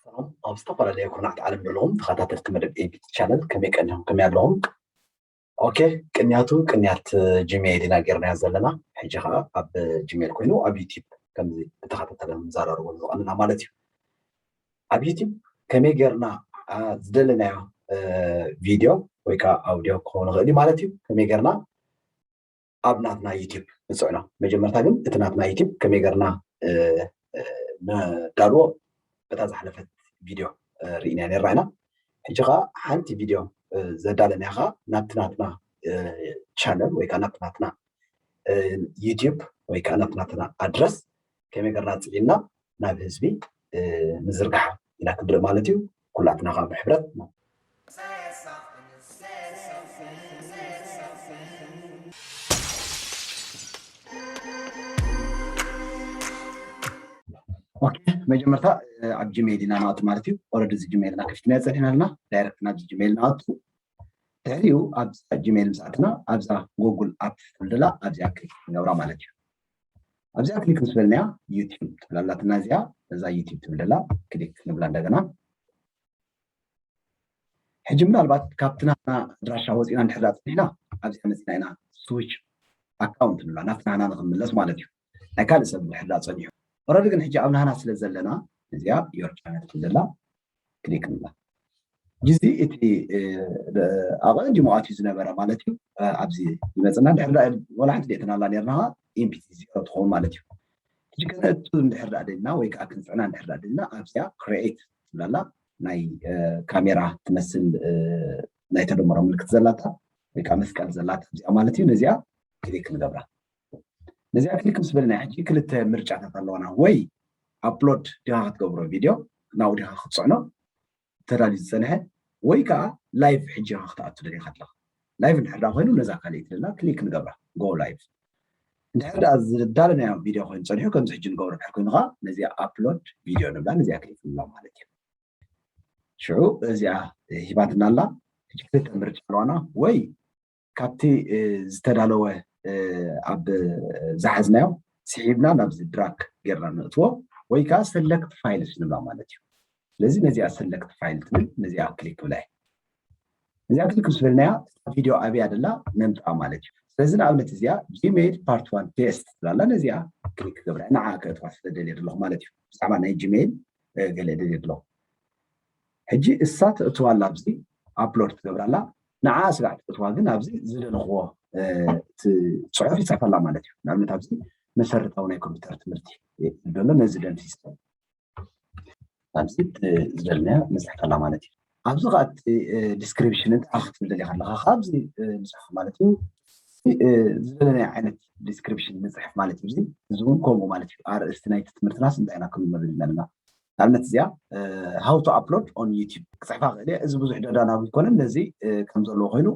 ሰላም ኣብ ዝተፈላለዩ ኩርናዕቲ ዓለም ዘለኹም ተኸታተልቲ መደብ ኤቢቲ ቻነል፣ ከመይ ቀኒኹም? ከመይ ኣለኹም? ኦኬ፣ ቅንያቱ ቅንያት ጂሜይል ኢና ጌርናዮ ዘለና። ሕጂ ኸዓ ኣብ ጂሜይል ኮይኑ ኣብ ዩቲዩብ ከምዚ ብተኸታተለ ንዘራርቦ ዝቐንና ማለት እዩ። ኣብ ዩቲዩብ ከመይ ጌርና ዝደለናዮ ቪድዮ ወይ ከዓ ኣውዲዮ ክኸውን ይኽእል እዩ ማለት እዩ። ከመይ ጌርና ኣብ ናትና ዩቲዩብ ንፅዕኖ። መጀመርታ ግን እቲ ናትና ዩቲዩብ ከመይ ጌርና ነዳልዎ በታ ዝሓለፈት ቪድዮ ርኢና ነርና ኢና። ሕጂ ከዓ ሓንቲ ቪድዮ ዘዳለናያ ከዓ ናብቲ ናትና ቻነል ወይ ከዓ ናብቲ ናትና ዩቲዩብ ወይ ከዓ ናብቲ ናትና ኣድረስ ከመይ ጌርና ፅዒና ናብ ህዝቢ ምዝርጋሕ ኢና ክንርኢ ማለት እዩ። ኩላትና ከዓ ብሕብረት ኦኬ፣ መጀመርታ ኣብ ጂሜይል ኢና ንኣቱ ማለት እዩ። ኦረዲ እዚ ጂሜይልና ከፊትና ፀኒሕና ኣለና። ዳይረክት ናብዚ ጂሜይል ንኣቱ። ድሕሪኡ ኣብዛ ጂሜይል ምስ ኣትና ኣብዛ ጉግል ኣፕ ትብል ዘላ ኣብዚኣ ክሊክ ንገብራ ማለት እዩ። ኣብዚኣ ክሊክ ምስ በልናያ ዩቲዩብ ትብል ኣላትና እዚኣ፣ እዛ ዩቲዩብ ትብል ዘላ ክሊክ ንብላ እንደገና። ሕጂ ምናልባት ካብቲ ናትና ኣድራሻ ወፂና እንድሕር ዳኣ ፀኒሕና ኣብዚኣ መፂና ኢና ስዊች ኣካውንት ንብላ ናብቲ ናህና ንክንምለስ ማለት እዩ። ናይ ካልእ ሰብ እንድሕር ዳኣ ፀኒሑ ኦረዲ ግን ሕጂ ኣብ ናህና ስለ ዘለና እዚኣ ዮር ቻነል ትብል ዘላ ክሊክ ንብላ። ሕጂ እዚ እቲ ኣቐዲሙ ኣትዩ ዝነበረ ማለት እዩ ኣብዚ ይመፅና። ድሕር ዳኣ ወላ ሓንቲ ደእተናላ ነርና ኢምፒቲ ዜሮ ትኸውን ማለት እዩ። ሕጂ ከነእቱ እንድሕር ዳኣ ደልና ወይ ከዓ ክንፅዕና እንድሕር ዳኣ ደልና ኣብዚኣ ክሪኤት ትብላላ ናይ ካሜራ ትመስል ናይ ተደመሮ ምልክት ዘላታ ወይ ከዓ መስቀል ዘላታ እዚኣ ማለት እዩ። ነዚኣ ክሊክ ንገብራ። ነዚኣ ክሊክ ምስ በልና ሕጂ ክልተ ምርጫታት ኣለዋና። ወይ ኣፕሎድ ዲኻ ክትገብሮ ቪድዮ ናብኡ ዲኻ ክትፅዕኖ ተዳልዩ ዝፀንሐ፣ ወይ ከዓ ላይቭ ሕጂ ኢኻ ክትኣቱ ደሊኻ ኣለኻ። ላይቭ እንድሕር ዳ ኮይኑ ነዛ ካልኣይቲ ደላ ክሊክ ንገብራ፣ ጎ ላይቭ። እንድሕር ዳ ዝዳለናዮ ቪድዮ ኮይኑ ፀኒሑ ከምዚ ሕጂ ንገብሮ እንድሕር ኮይኑ ከዓ ነዚኣ ኣፕሎድ ቪድዮ ንብላ፣ ነዚኣ ክሊክ ንብላ ማለት እዩ። ሽዑ እዚኣ ሂባትና ኣላ። ሕጂ ክልተ ምርጫ ኣለዋና፣ ወይ ካብቲ ዝተዳለወ ኣብ ዝሓዝናዮ ስሒብና ናብዚ ድራግ ጌርና ነእትዎ ወይ ከዓ ሰለክት ፋይልስ ንብላ ማለት እዩ። ስለዚ ነዚኣ ሰለክት ፋይል ትብል ነዚኣ ክሊክ ብላ እየ። ነዚኣ ክሊክ ምስ በልናያ ቪድዮ ኣብያ ደላ ነምፅኣ ማለት እዩ። ስለዚ ንኣብነት እዚኣ ጂሜይል ፓርት ዋን ቴስት ትብላላ ነዚኣ ክሊክ ገብራ ንዓ ከእትዋ ስለ ደልየ ዘለኹ ማለት እዩ። ብዛዕባ ናይ ጂሜይል ገለ ደልየ ኣለኹ። ሕጂ እሳ ተእትዋ ኣላ ኣብዚ ኣፕሎድ ትገብራ ኣላ። ንዓ ስጋዕ ተእትዋ ግን ኣብዚ ዝደለኽዎ እቲ ፅሑፍ ይፅሕፈላ ማለት እዩ። ንኣብነት ኣብዚ መሰረታዊ ናይ ኮምፒውተር ትምህርቲ ዘሎ ነዚ ደምሲስ ኣብዚ ዝደለናዮ ንፅሕፈላ ማለት እዩ። ኣብዚ ከዓ እቲ ዲስክሪፕሽን እንታይ ክትብል ደሊኻ ኣለኻ ካብዚ ንፅሕፍ ማለት እዩ። ዝደለናዮ ዓይነት ዲስክሪፕሽን ንፅሕፍ ማለት እዩ። እዚ እውን ከምኡ ማለት እዩ። ኣርእስቲ ናይቲ ትምህርትናስ እንታይ ኢና ክንብል ዘለና ንኣብነት እዚኣ how to upload on YouTube ክፅሕፋ ክእል እየ። እዚ ብዙሕ ደዳናዊ ይኮነን ነዚ ከም ዘለዎ ኮይኑ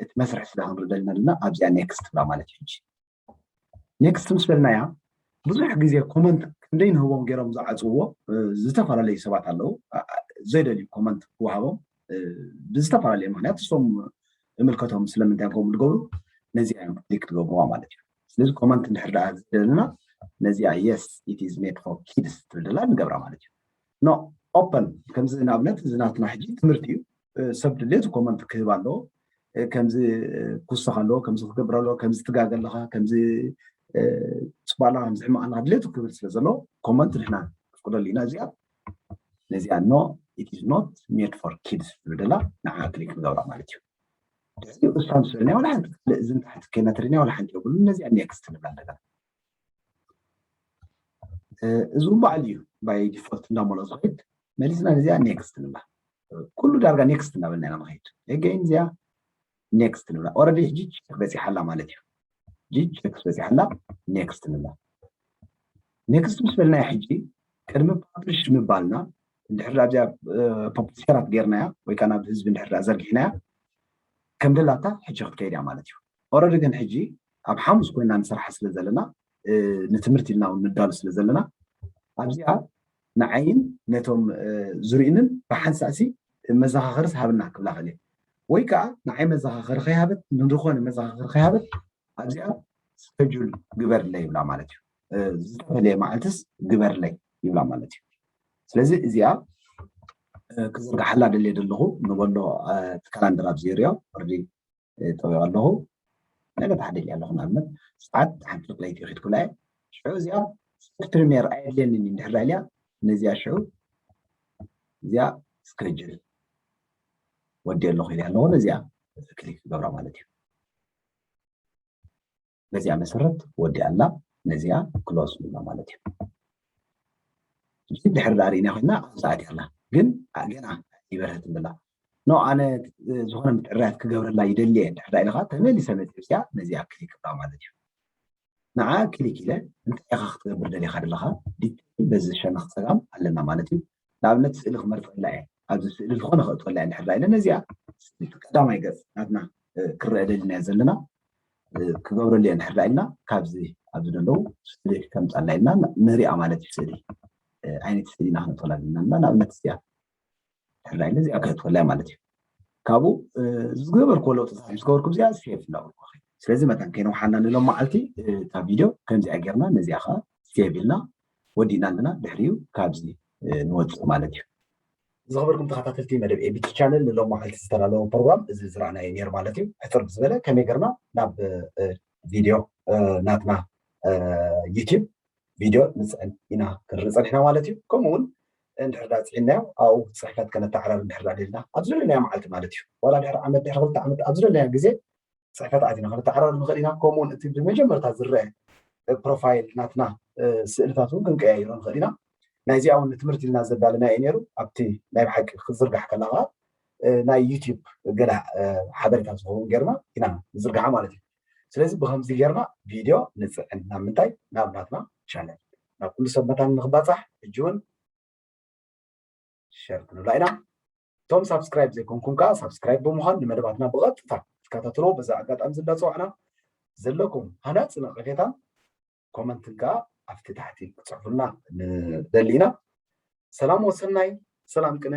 እቲ መስርሕ ስለ ክንርኢ ደልና ድማ ኣብዚኣ ኔክስት ትብላ ማለት እዩ። ሕጂ ኔክስት ምስ በልናያ ብዙሕ ግዜ ኮመንት ክንደይ ንህቦም ገይሮም ዝዓፅዎ ዝተፈላለዩ ሰባት ኣለዉ። ዘይደልዩ ኮመንት ክወሃቦም ብዝተፈላለየ ምክንያት እሶም ይምልከቶም ስለምንታይ ከምኡ ዝገብሩ ነዚኣ እዮም ክሊክ ዝገብርዋ ማለት እዩ። ስለዚ ኮመንት እንድሕር ደኣ ዝደለና ነዚኣ yes it is made for kids ትብል ደላ ንገብራ ማለት እዩ። ኖ ኦፐን ከምዚ ንኣብነት እዚ ናትና ሕጂ ትምህርቲ እዩ። ሰብ ድሌቱ ኮመንት ክህብ ኣለዎ። ከምዚ ክውስኽ ኣለዎ፣ ከምዚ ክገብር ኣለዎ፣ ከምዚ ትጋገ ኣለኻ፣ ከምዚ ፅቡቅ ኣለኻ፣ ከምዚ ሕማቅ ኣለኻ ድሌቱ ክብል ስለ ዘለዎ ኮመንት ንሕና ንፍቅደሉ ኢና። እዚኣ ነዚኣ no it is not made for kids ትብል ደላ ንዓ ክሊክ ንገብራ ማለት እዩ። ድሕሪኡ እሳ ምስ በልናያ ዋላ ሓንቲ ካልእ እዚ ንታሕቲ ከይና ተሪእናያ ዋላ ሓንቲ የብሉን። ነዚኣ ኔክስት ንብላ እንደገና። እዚ እውን ባዕሉ እዩ ባይ ዲፎልት እንዳመሎ ዝኸይድ። መሊስና ነዚኣ ኔክስት ንብላ። ኩሉ ዳርጋ ኔክስት እናበልና ኢና ንኸይድ። ኤገይን እዚኣ ኔክስት ንብላ። ኦረዲ ሕጂ ቼክ በፂሓላ ማለት እዩ። ሕጂ ቼክ በፂሓላ ኔክስት ንብላ። ኔክስት ምስ በልናያ ሕጂ ቅድሚ ፓብሊሽ ምባልና እንድሕር ኣብዚኣ ፖፕ ሴራት ጌርናያ ወይ ከዓ ናብ ህዝቢ እንድሕር ዘርጊሕናያ ከም ደላታ ሕጂ ክትከይድ እያ ማለት እዩ። ኦረዲ ግን ሕጂ ኣብ ሓሙስ ኮይና ንሰርሓ ስለ ዘለና ንትምህርቲ ኢልና እውን ንዳሉ ስለ ዘለና ኣብዚኣ ንዓይን ነቶም ዝርእንን ብሓንሳእሲ መዘኻኸርስ ሃብና ክብላ ክእል እየ። ወይ ከዓ ንዓይ መዘኻኸሪ ከይሃበት፣ ንዝኾነ መዘኻኸሪ ከይሃበት ኣብዚኣ ስኬጁል ግበርለይ ይብላ ማለት እዩ። ዝተፈለየ መዓልትስ ግበርለይ ይብላ ማለት እዩ። ስለዚ እዚኣ ክዝርግሓላ ደልየ ዘለኹ ንበሎ፣ እቲ ካላንደር ኣብዚ ይሪኦ ኦልሬዲ ጠቢቐ ኣለኹ። ነገ ተሓደልየ ኣለኹ። ንኣብነት ሰዓት ሓንቲ ለይቲ ይኸድኩላ እየ። ሽዑ እዚኣ ፕሪሚየር ኣየድልየንን እዩ እንድሕር ኢልያ፣ ነዚኣ ሽዑ እዚኣ ስኬጅል ወዲ ኣለኹ ኢለ ኣለኹ። ነዚኣ ክሊክ ክገብራ ማለት እዩ። በዚኣ መሰረት ወዲ ኣላ። ነዚኣ ክሎዝ ንብላ ማለት እዩ። ድሕር ዳኣ ርኢና ኮይና ኣብዛኣት ኣላ ግን ገና ይበርህት ንብላ። ኖ ኣነ ዝኾነ ምትዕርያት ክገብረላ ይደሊ እየ እንድሕር ኢልኻ ተመሊሰ መፂ እዚኣ ነዚኣ ክሊክ ብላ ማለት እዩ። ንዓ ክሊክ ኢለ እንታይ ኢኻ ክትገብር ደሊኻ ዘለኻ ዲቴል በዚ ሸነኽ ፀጋም ኣለና ማለት እዩ። ንኣብነት ስእሊ ክመርፀላ እየ። ኣብዚ ስእሊ ዝኾነ ከእትወላ እየ እንድሕር ኢለ ነዚኣ ስእሊ ቀዳማይ ገፅ ናትና ክረአ ደሊና ዘለና ክገብረሉ እየ እንድሕር ኢልና ካብዚ ኣብዚ ዘለዉ ስእሊ ከምፃላ ኢልና ንሪኣ ማለት እዩ። ስእሊ ዓይነት ስእሊ ኢና ክነእትወላ ዘለና ንኣብነት እዚኣ እንድሕር ኢለ እዚኣ ከእትወላ ማለት እዩ። ካብኡ ዝገበርክዎ ለውጥታት ምስ ገበርኩም እዚኣ ሴቭ እናበልኩ። ስለዚ መታን ከይነውሓና ንሎም መዓልቲ እታ ቪድዮ ከምዚኣ ጌርና ነዚኣ ከዓ ሴቭ ኢልና ወዲእና ኣለና። ድሕሪኡ ካብዚ ንወፅእ ማለት እዩ። ዝኸበርኩም ተኸታተልቲ መደብ ኤቢቲ ቻነል ንሎም መዓልቲ ዝተዳለወ ፕሮግራም እዚ ዝረኣናዮ ነይሩ ማለት እዩ። ሕፅር ብዝበለ ከመይ ጌርና ናብ ቪድዮ ናትና ዩቲዩብ ቪድዮ ንፅዕን ኢና ክንርኢ ፀኒሕና ማለት እዩ። ከምኡ እውን እንድሕር ዳ ፅዒናዮ ኣብኡ ፅሕፈት ከነተዓራሪ እንድሕር ዳ ደልና ኣብ ዝደለናዮ መዓልቲ ማለት እዩ። ዋላ ድሕሪ ዓመት ድሕሪ ክልተ ዓመት ኣብ ዝደለናዮ ግዜ ፅሕፈት ኣቲና ከነተዓራሪ ንኽእል ኢና። ከምኡ እውን እቲ ብመጀመርታ ዝረአ ፕሮፋይል ናትና ስእልታት እውን ክንቀያይሮ ንኽእል ኢና። ናይዚኣ እውን ንትምህርቲ ኢልና ዘዳለናዮ እዩ ነይሩ። ኣብቲ ናይ ብሓቂ ክዝርጋሕ ከላ ከዓ ናይ ዩቲዩብ ገለ ሓበሬታ ዝኸውን ጌርና ኢና ንዝርግሓ ማለት እዩ። ስለዚ ብከምዚ ጌርና ቪድዮ ንፅዕን ናብ ምንታይ ናብ ናትና ቻነል ናብ ኩሉ ሰብ መታን ንክባፃሕ ሕጂ እውን ሸር ክንብላ ኢና። እቶም ሳብስክራይብ ዘይኮንኩም ከዓ ሳብስክራይብ ብምዃን ንመደባትና ብቐጥታ ክትከታተልዎ በዛ ኣጋጣሚ ዝዳፀዋዕና ዘለኩም ሃናፂ ነቐፌታን ኮመንትን ከዓ ኣብቲ ታሕቲ ክፅሕፉልና ንደሊ ኢና። ሰላም ወሰናይ፣ ሰላም ቅነ፣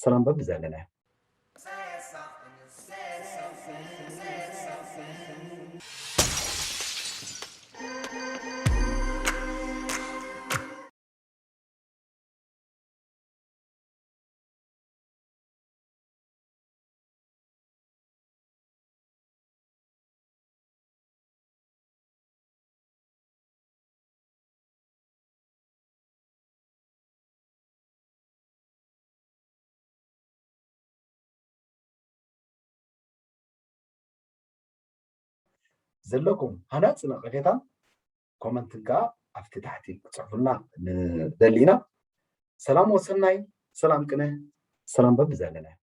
ሰላም በብዘለናዮ። ዘለኩም ሃናፂ ነቐፌታን ኮመንትን ከዓ ኣብቲ ታሕቲ ክፅሕፉልና ንደሊ ኢና። ሰላም ወሰናይ፣ ሰላም ቅነ፣ ሰላም በብዘለናዮ።